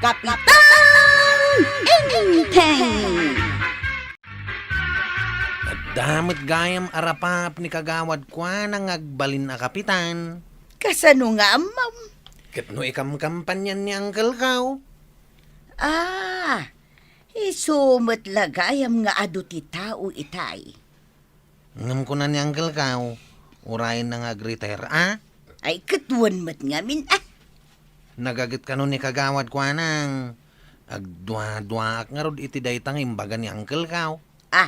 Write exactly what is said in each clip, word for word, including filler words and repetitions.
Kapitan Enteng! Adda met gayam a rapaap ni Kagawad Kuanang nga agbalin a kapitan. Kasano nga ammom? Ket no ikamkampanyan ni Uncle Kao? Ah, isu met la gayam nga adu ti tao itay. Ngem kuna ni Uncle Kao, urayenna nga agretire, a? Ay, ket wen met ngamin, a? Nagaget kano ni Kagawad Kuanang. Agduaduaak ngarud iti dayta nga imbaga ni Uncle Kao. A,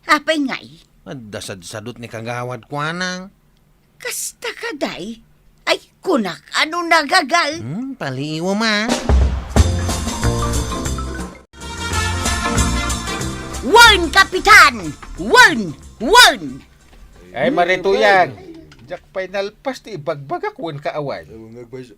apay ngay? Adda sadsadot ni Kagawad Kuanang. Kasta kadi? Ay, kunak, ano nagagal? Hmm, paliiwem a. Wen, Kapitan! Wen! Wen! Ay, Mare Tuyang. Diak pay nalpas ti ibagbagak wen ka awan. Ay, wen nga agpay-,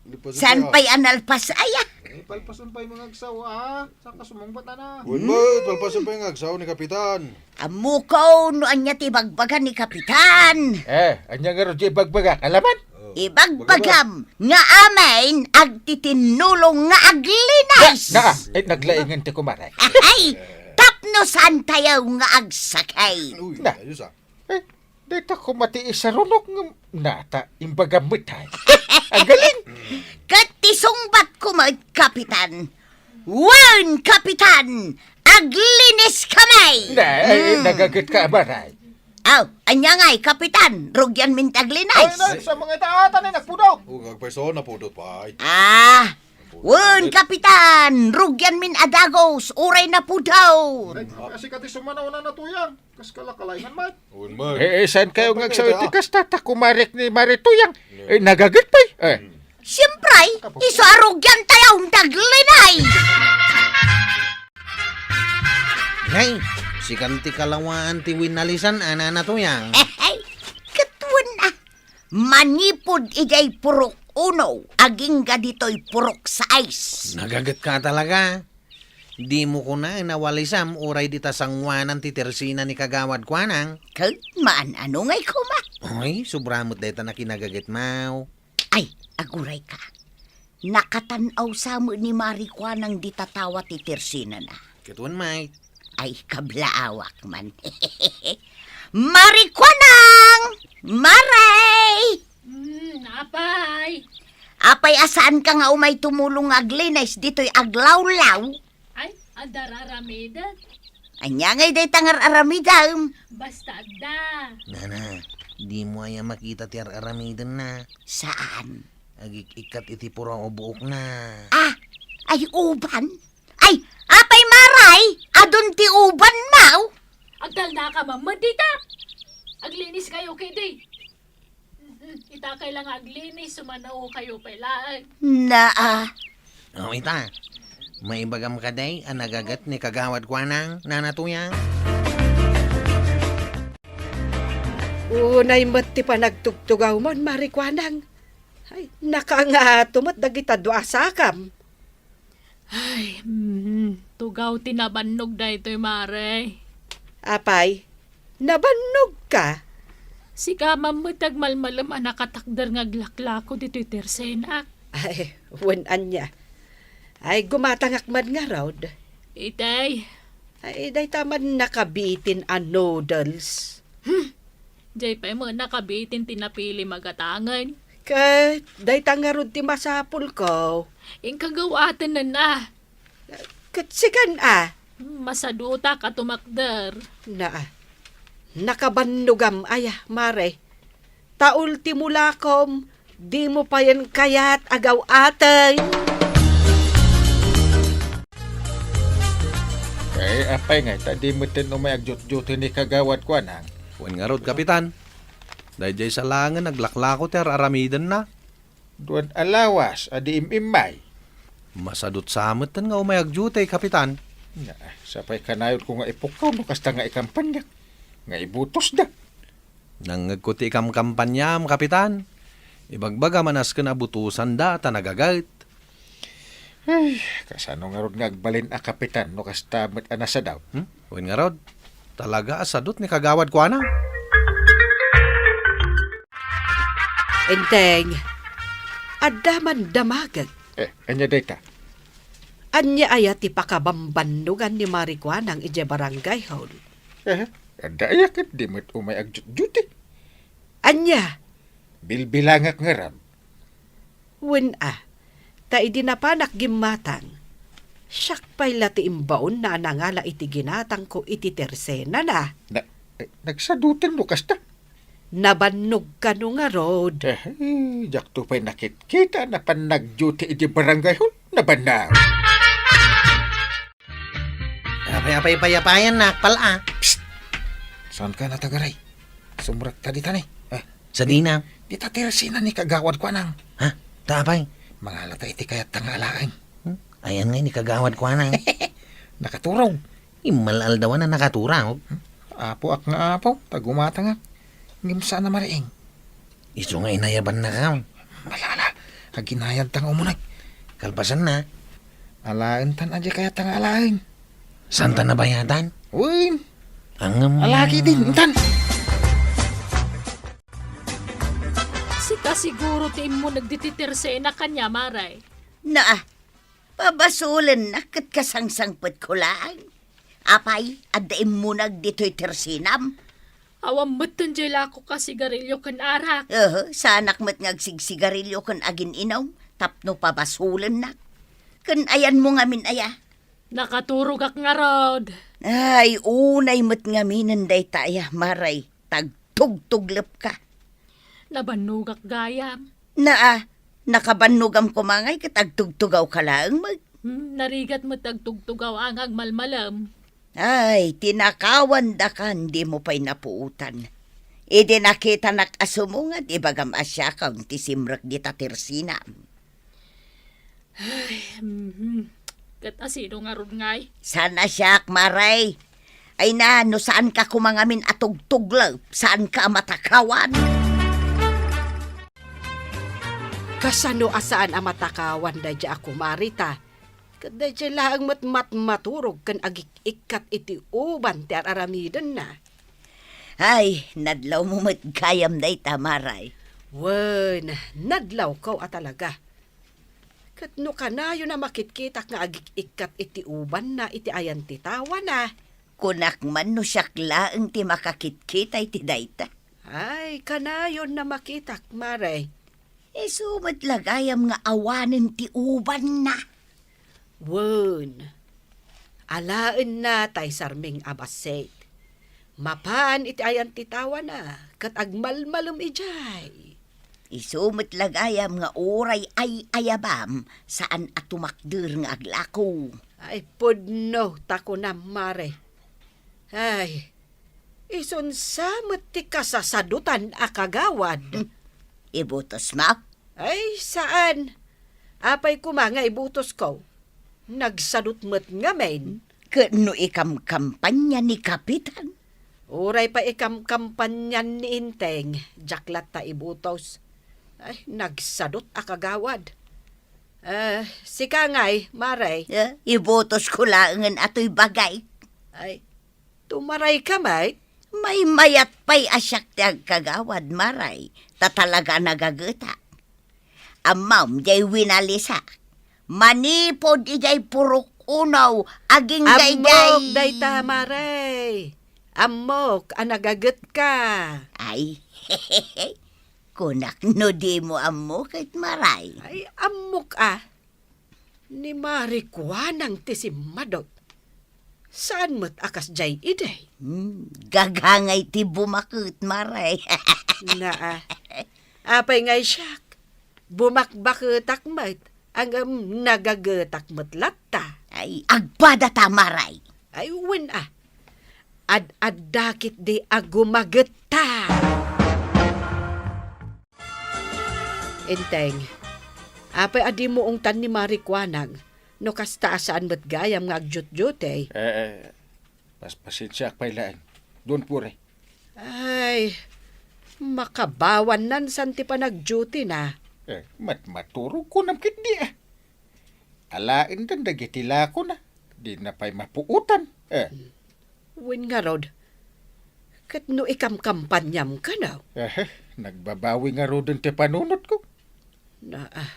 lipas Saan pay a nalpas aya? Eh, palpason pay mga agsaw, ah. Saan ka sumungbat, ana? Wen met, palpason pay nga agsaw ni Kapitan. Ammok no ania ti ibagbaga ni Kapitan. Eh, ania ngarud ti ibagbaga? Alaman? Oh. Ibagbagam nga amin agtitinnulong nga aglinis. Na, na, eh, naglaingan ti kumare. Ay, tapno saan tayo nga agsakit. Uy, Na. Ayos, ah. Eh, dayta koma ti isarunok nga nata, imbagam met ay. Agaling. Ket ti sungbat ko met, Kapitan. Wen, Kapitan, aglinis kami! Na, eh, Hmm. nagaget ka, Maray. Aw, ania ngay, Kapitan? Rugian min ti aglinis. Ay, na, sa mga itaatan ay nagpudot. O, nga agpayso, napudot pay. Ah, wen, Kapitan, rugian min a dagos, uray napudot. Ay, kasi kati sumanaw na natuyang. Kas kalakalaingan, Mike. Wen, Mike. Eh, eh, saan kayo Kapag nga agsaw iti ita. Kasta, ta kumarek ni Mare Tuyang? Yeah. Eh, nagaget pay. Eh. Hmm. Siyempre, isu a rugian tayo ang taglinay. Nay, sikan ti kalawaan ti winalisan, ana, natuyang. Hehe, ket wen a. Manipud idiay purok uno, agingga ditoy purok sais. Nagaget ka talaga. Dimo kuna nawalisam uray dita sanguanan ti tersina ni Kagawad Kuanang. Ket maan-ano ngay koma? Ay, sobra met dayta nakinagaget, maw. Ay, aguray ka. Nakatan-aw sa met ni Mari Kuanang dita tawa ti tersinana. Ket wen, Mike. Ay, kablaawak man. Mari Kuanang! Maray! Hmm, apay? Apay a saanka nga umay tumulong nga aglinis ditoy aglawlaw? Ay, adda ar-aramiden. Ania ngay dayta nga ar-aramidem? Basta adda. Nana, dimo aya makita ti ar-aramidenna? Saan? Agik-ikkat iti puraw a buokna. Ah, ay uban? Ay, apay Maray, adun ti uban, maw? Agtalnaka man met dita. Aglinis kayo kidi. Mm, ita kay la nga aglinis, sumanaw kayo pay laeng. Naa. O, ita. Maibagam kadi a nagaget ni Kagawad Kuanang, Nana Tuyang? Unay met ti panagtugtugawmon, Mari Kuanang. Ay, nakaangato met dagita dua a sakam. Ay, mm, tugaw ti nabannog daytoy, Mare. Apay, nabannogka? Sika man met ti agmalmalem a nakatakder nga aglaklako ditoy tersenak. Ay, wen ania. Ay, gumatangak man ngarud. Itay. Ay, dayta man nakabitin a noodles. Hmm. Jay pay met nakabitin ti napilim a gatangen. Ket dayta ngarud ti masapulko. Inka gaw-atenna. Ket sikan a? Masadutak a tumakder. Naa. Nakabannogam aya, Mare. Ta ultimo lakom, dimo payen kayat a gaw-aten. Eh, apay nga ita, di metten umay agjutjut ni Kagawad Kuanang. Wen ngarud, Kapitan. Daydiay sa laengen aglaklako ti ar-aramidenna. Duan a lawas a di im-immay. Masadut sa metten nga umay agjutay, Kapitan. Na, sapay kanayonko nga ipukkaw no kasta nga ikampaniak, nga ibutosda. Nangngegko ti ikamkampaniam, Kapitan. Ibagbaga manasken a butosanda ta nagaget. Ay, kasano ngarud nga agbalin a kapitan no kasta met a nasadaw? Hmm? Wen ngarud, talaga a sadut ni Kagawad Kuana. Enteng, adda man damagek. Eh, ania dayta? Ania aya ti pakabambannogan ni Mari Kuanang idiay barangay hall? Eh, adda aya ket di met umay agjutjuti? Ania? Bilbilangak ngarud. Wen a, ta idi napanak gimmatang, siak pay la ti imbaonna a nangala iti ginatangko iti tersenana. Na, eh, nagsadutan no kasta? Nabannog kano ngarud? Eh, eh, diakto pay nakitkita a napan nagduty idi barangay hall. Nabannog. Apay, apay, payapayan na, akpal a. Psst! Saan ka natagaray? Sumrekta dita ni. Eh, Sadina. Dita ti resina ni Kagawad Kuanang. Ha? Ta apay? Mangalata iti kayat ta nga alaen. Hmm? Ayan nga ni Kagawad Kuanang. Nakaturog. Immal-aldawan a nakaturog. Apoak nga apo, ta gumatangak. Ngem saan a mariing. Isu nga inayaban na ka. Malala, aginayad ta nga umuneg. Kalpasan na. Alaen tan a di kayat ta nga alaen. Saan ta nabayatan? Wen. Angam. Alaki din, intan. Sika siguro ti immuneg diti tersena kaniak, Mare. Naa, pabasolennak ket kasangsangpetko laeng. Apay, adda immuneg ditoy tersenam? Awan metten diay lakok a sigarilio ken arak. Ehe, saanak met nga agsigsigarilio ken agin-inum tapno pabasolennak. Ken ayanmo ngamin aya? Nakaturogak ngarud. Ay, unay met ngaminen dayta aya, Mare. Tagtugtuglepka. Nabannogak gayam. Naa, nakabannogam koma ngay ket agtugtugawka laeng met. Hmm, narigat met agtugtugaw a nga agmalmalem. Ay, tinakawandakan, dimo pay napuotan. Idi nakitanak a sumungad, ibagam a siakon ti simrek dita tersenam. Ay, mhm. Ket asino ngarud ngay? Saan a siak, Mare. Ay na, no saanka koma ngamin a tugtuglep, saanka a matakawan. Kasano a saan a matakawan daydiay a kumari ta? Ket daydiay laeng met matmaturog ken agik-ikkat iti uban ti ar-aramidenna. Ay, nadlawmo met gayam dayta, Mare. Wen, nadlawko a talaga. Ket no kanayon a makitkitak nga agik-ikkat iti ubanna iti ayan ti tawana. Kunak man no siak laeng ti makakitkita iti dayta. Ay, kanayon a makitak, Mare. Isu met la gayam nga awanen ti ubanna. Wen, alaenna tay sarming a bassit. Mapan iti ayan ti tawana, ket agmalmalem idiay. Isu met la gayam nga uray ay-ayabam, saan a tumakder nga aglako. Ay, pudno ta kunam, Mare. Ay, isunsa met ti kasasadutan a kagawad? Hmm. Ibutosmo? Ay, saan. Apay koma nga ibutosko? Nagsadut met ngamin. Ket no ikamkampanya ni Kapitan? Uray pay ikamkampanyan ni Enteng, diak latta ibutos. Ay, nagsadut a kagawad. Eh, sika ngay, Mare? Eh, ibutosko laengen a toy bagay. Ay, tumarayka met? Maymayat pay a siak ti agkagawad, Mare, ta talaga a nagagetak. Ammom, diay winalisak. Manipud idiay purok unaw, agingga idiay. Ammok dayta, Mare. Ammok a nagagetka. Ay, kunak no dimo ammo ket, Mare. Ay, ammok a. Ni Mari Kuanang ti simmadut. Saan met a kasdiay idi? Hmm, gagangay ti bumaket, Mare. Naa. Apay ngay siak? Bumakbaketak met, ngem nagagetak met latta. Ay, agpadata, Mare. Ay, wen a. Ad-adda ketdi a gumagetta. Enteng, apay a dimo ungtan ni Mari Kuanang, no kasta a saan met gayam nga agjutjutey? Eh, eh, pas-, pasensiaak pay laeng. Don't worry. Ay, makabawannan san ti panagduty na. Eh, mat-, maturog kunam ketdi, eh. Alaendan dagiti lakona. Dina pay mapuotan, eh. Wen ngarud, ket no ikamkampanyam kano? Eh, nagbabawi ngaruden ti panunotko. Na, ah,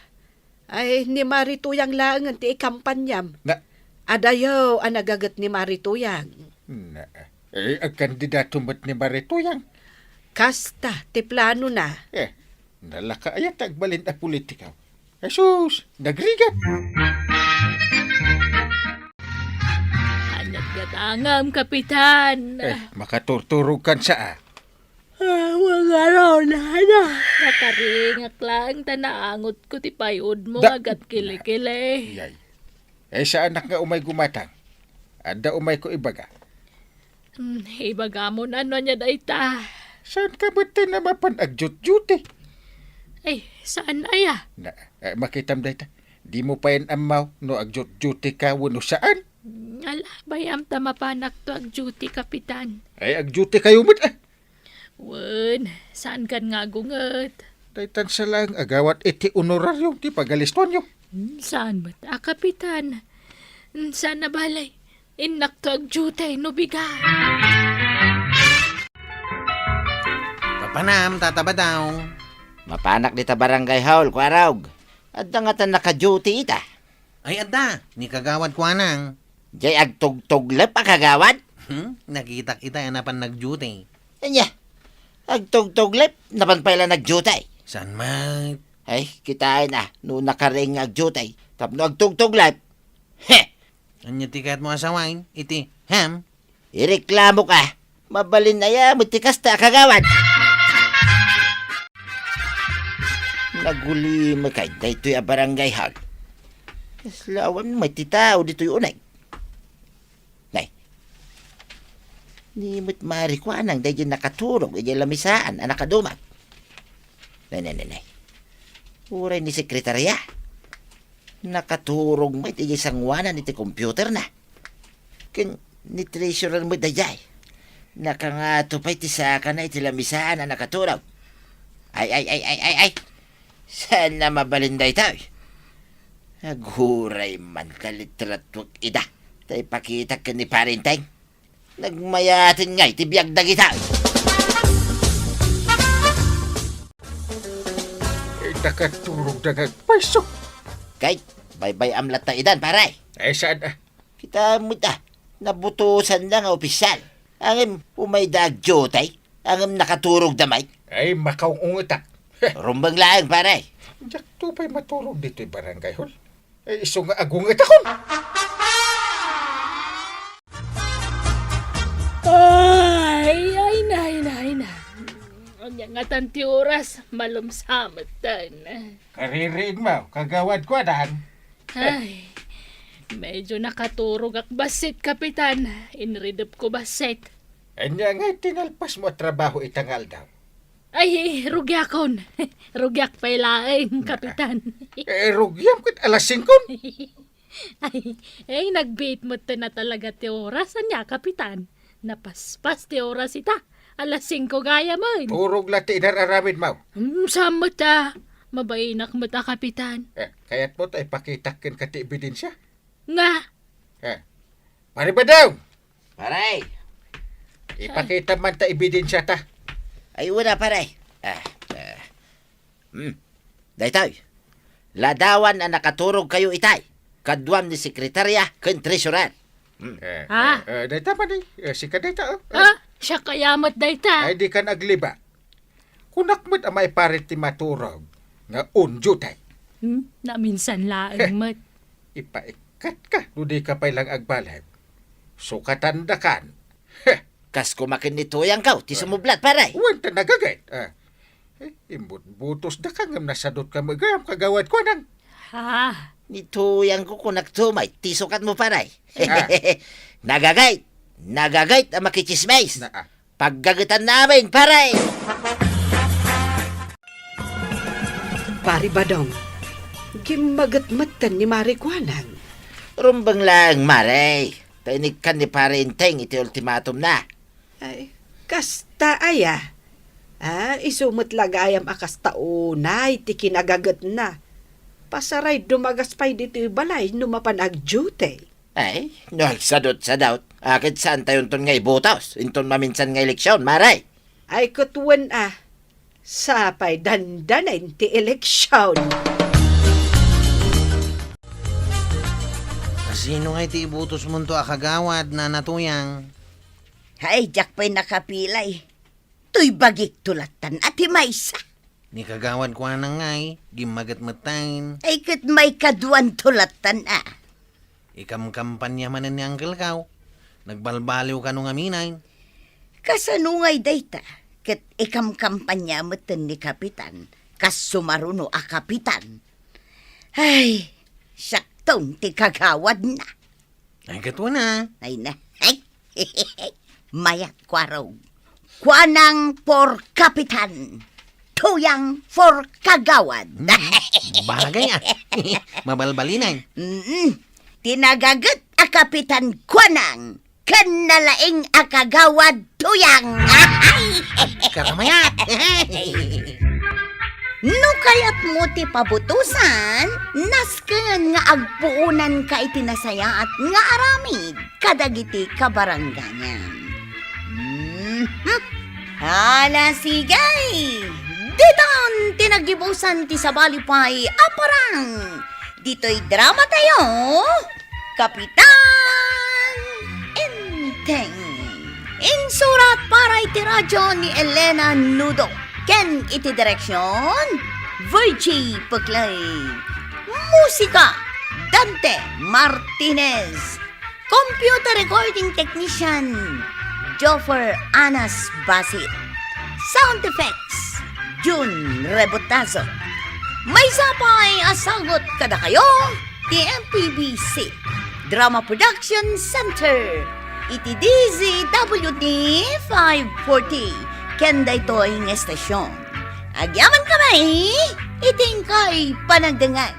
Ay, ni Mari Tuyang laengen ti ikampanyam. Na- Adayo a nagaget ni Mari Tuyang. Na, eh, agkandidato met ni Mari Tuyang. Kasta ti planona. Eh, nalaka aya ta agbalin a politikaw. Jesus, nagrigat. Ania't gatangam, Kapitan? Eh, makaturturog kan sa, ah. Ah, magarona na. Nakaringak lang ta naangotko ti payudmo nga agkilikili. Yay. Eh, saanak nga umay gumatang. Adda umayko ibaga. Hmm, ibagam no ania dayta. Saan ka met na mapan agjutjuti? Ay, saan aya? Na, eh, makitam dayta. Di mo payen ammaw no agjutjuti ka wenno saan? Ala, bay-am ta mapanakto agjuti, Kapitan. Ay, agjuti kayo met, ah. Wen, saan kan nga agunget? Daytan sa laeng agawat iti honorario ti pagalistuanyo. Hmm, saan met a, Kapitan? Hmm, saan a bale? Innakto agjuti no bigat. Papanam, Tata Badong. Mapanak dita barangay hall, Kuarog. Adda ngatan nakajuti ita. Ay, adda. Ni Kagawad Kuanang. Jay agtugtuglep a kagawad? Hmm? Nakitak ita a napan nagjuti. Anya? Agtugtuglep? Napan pay la nagjuti? Saan met? Ay, kitaen a, no nakaring nga agjuti. Tapno agtugtuglep. He! Anya ti kayat mo a sawen iti, hem? Ireklamo ka. Mabalin aya met ti kasta a kagawad. Nagulimekay daytoy a barangay hall. Kasla awan met ti tao ditoy uneg. Nay. Ni met Mari Kuanang daydiay nakaturog idiay lamisaan a nakadumag. Nay, nay, nay, nay. Uray ni sekretarya. Nakaturog met idiay sanguanan iti computer na. Ken ni treasurer met daydiay. Nakangato pay ti sakana iti lamisaan a nakaturog. Ay, ay, ay, ay, ay, ay. Saan a mabalin daytoy? Aguray man ta litratuek ida. Ta ipakitak ken ni Pare Enteng. Nagmayaten ngay ti biag dagita. Ay, nakaturog da nga agpayso. Kay, baybay-am latta idan, pare. Ay, saan, ah? Kita met, ah, nabutosan da nga opisyal. Ngem, umay da agdiutay. Ngem nakaturog da met. Ay, makaung-ungetak. Rumbeng laeng, pare. Diak to pay maturog ditoy barangay hall. Ay, isu nga agungetakon. Ay, ay, nay, nay, nay. Ania ngatan ti oras, malumsa metten. Kaririing mo, Kagawad Kuanang. Ay, medyo nakaturogak bassit, Kapitan. Inridepko bassit. Ania ngay ti nalpas mo a trabaho ita nga aldaw? Ay, rugiakon. Rugiak pay laeng, Kapitan. Eh, rugiam ket alas singko. Ay, ay, nagbiit metten a talaga ti oras, ania, Kapitan? Napaspas ti oras ita. Alas singko gayam. Turog la ti inar-aramid mo. Hmm, saan met a. Mabainak met a, Kapitan. Eh, kayat mo ta ipakitak kenka ti ebidensia? Nga? Eh, Pare Badong! Pare! Ipakita man ta ebidensia ta. Ay, wala, pare. Ah, ah. Hmm. Daytoy. Ladawan a nakaturog kayo itay. Kaduam ni sekretarya ken treasurer. Hmm. Eh, Ah. eh, eh, dayta man eh. Eh, sika dayta, oh. Eh. Ah, siak aya met dayta. Ay, di kan agliba. Kunak met a maiparit ti maturog nga on duty. Hmm? Naminsan laeng met. Ipaikkat ka no di ka pay lang agbalik. Sukatan da kan. Heh. Kas kumakin ni Tuyang kaw, ti sumublat, pare. Wen, ta nagagayt. Ah. Eh, imbutbutos da ka ngem nasadot ka met gayam, Kagawad Kuanang. Ha? Ni Tuyang ko kunak tumay, ti sukat mo, pare. Ah. Nagagayt. Nagagayt a makichismis. Na, ah. Paggagetan namin, pare! Pare Badong, gimmaget metten ni Mare Kuanang. Rumbeng laeng, Mare. Ta inikkan ni Pare Enteng iti ultimatum na. Ay, kasta aya? Ah, isu met la gayam a kasta unay ti kinagagetna. Pasaray dumagas pay ditoy balay no mapan agdiute. Ay, no agsadot-sadot, a ket saantayonton nga ibutos inton maminsan nga eleksion, Mare? Ay, ket wen a, sapay dandanen ti eleksion. Sino ngay ti ibutosmonto a kagawad, Nana Tuyang? Ay, diak pay nakapilay. Toy bagikto lattan a ti maysa. Ni kagawad Kuanang ngay, gimmaget metten. Ay, ket maikaduanto lattan a. Ikamkampanya manen ni Uncle Kao. Nagbalbaliw kano ngamin. Kasano ngay dayta? Ket ikamkampanya metten ni Kapitan, kas sumaruno a kapitan. Ay, siakton ti kagawadna. Ay, ket wen a. Ay na. Ay. Mayat, Kuarog. Kuanang for kapitan. Tuyang for kagawad. Hmm, bagay a. Mabalbalinay. Mm-mm. Ti nagaget a kapitan Kuanang, ken nalaing a kagawad Tuyang. Karamayat. No kayatmo ti pabutosan, nasken nga agpuonanka iti nasayaat nga aramid kadagiti kabaranggayan. Mhm. Ala, sige! Ditan ti nagibusan ti sabali pay a parang. Ditoy drama tayo, Kapitan Enteng. Insurat para iti radyo ni Elena Nudo. Ken iti direksyon, Virgie Peclay. Musika, Dante Martinez. Computer recording technician, Joffer Anas Basit. Sound effects, Jun Rebotazo. Maysa pay a sagut kadakayo ti M P B C Drama Production Center iti D Z W T five forty ken daytoy nga estasyon. Agyamankami iti inkay panagdengngeg.